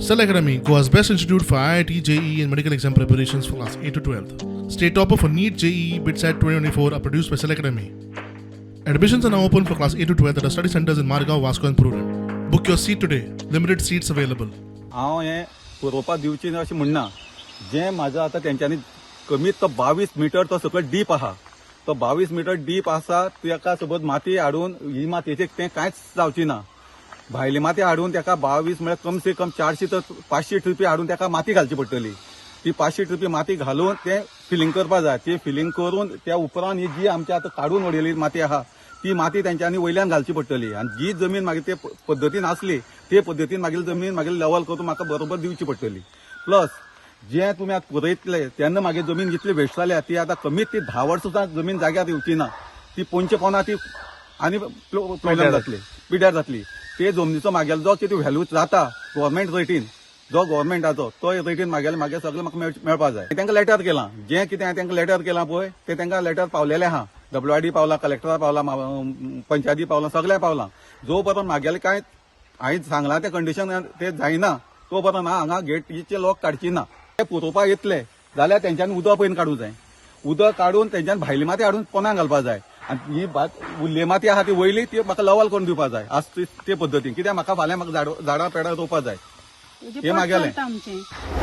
Cell Academy, Goa's best institute for IIT, JEE, and medical exam preparations for class 8 to 12. State topper for NEET, JEE, BITSAT 2024 are produced by Cell Academy. Admissions are now open for class 8 to 12 at our study centers in Margao, Vasco, and Prudent. Book your seat today. Limited seats available. हांव हें पुरोवपाक दिवची ना अशें म्हणना. जें म्हाजें आतां तेंच्यांनी कमीत तो 22 मिटर तो सकयल डीप आहा. तो 22 मिटर डीप आसा, तेका सोबत माती हाडून ही मातयेचेर तें कांयच जावची ना. भायली माती हाडून तेका 22 म्हळ्यार कम से कम 400 तर 500 ट्रिपी हाडून तेका माती घालची पडटली. ती 500 ट्रिपी माती घालून तें फिलिंग करपा जाय. ती फिलिंग करून त्या उपरांत ही जी आमची आतां काडून उडयली माती आहा, ती माती तेंच्यांनी वयल्यान घालची पडटली आनी जी जमीन मागीर ते पद्दतीन आसली, ते पद्दतीन मागीर जमीन मागीर लेवल करून म्हाका बरोबर दिवची पडटली. प्लस जे तुमी आतां पुरयतले तेन्ना मागीर जमीन जितली वेस्ट जाल्या, ती आतां कमीत ती 10 वर्सां सुद्दां जमीन जाग्यार येवची ना. ती पोंदचे पोंदा ती आनी प्रोब्लेम जातली, पिड्यार जातली. ते जमनीचो मागेलो जो कितें व्हॅल्यू जाता गव्हर्मेंट रेटीन, जो गव्हर्मेंटाचो तो रेटीन मागेले मागीर सगळें म्हाका मेळपा जाय. तांकां लेटर केलां, जें कितें हांवें तांकां लेटर केलां पळय, तें तांकां लेटर पावलेलें आहा. डब्ल्यूआरडी पावला, कलेक्टरा पावला, पंचायती पावला, सगळ्या पावला. जो पर्यंत मागेलें कांय हांवें सांगलां तें कंडिशन ते जायना, तो पर्यंत हांव हांगा गेटीचे लॉक काडची ना. ते पुरोवपाक येतले जाल्यार तेंच्यांनी उदक पयलीं काडूंक जाय. उदक काडून तेंच्यान भायली माती हाडून पोंदाक घालपाक जाय आनी ही भात उरली माती आहा ती वयली ती म्हाका लवल करून दिवपाक जाय आज ते पद्दतीन. कित्याक म्हाका फाल्यां म्हाका झाडां पेडां रोवपाक जाय. म्हणजे हे पोट मागेलें. चलता आमचें.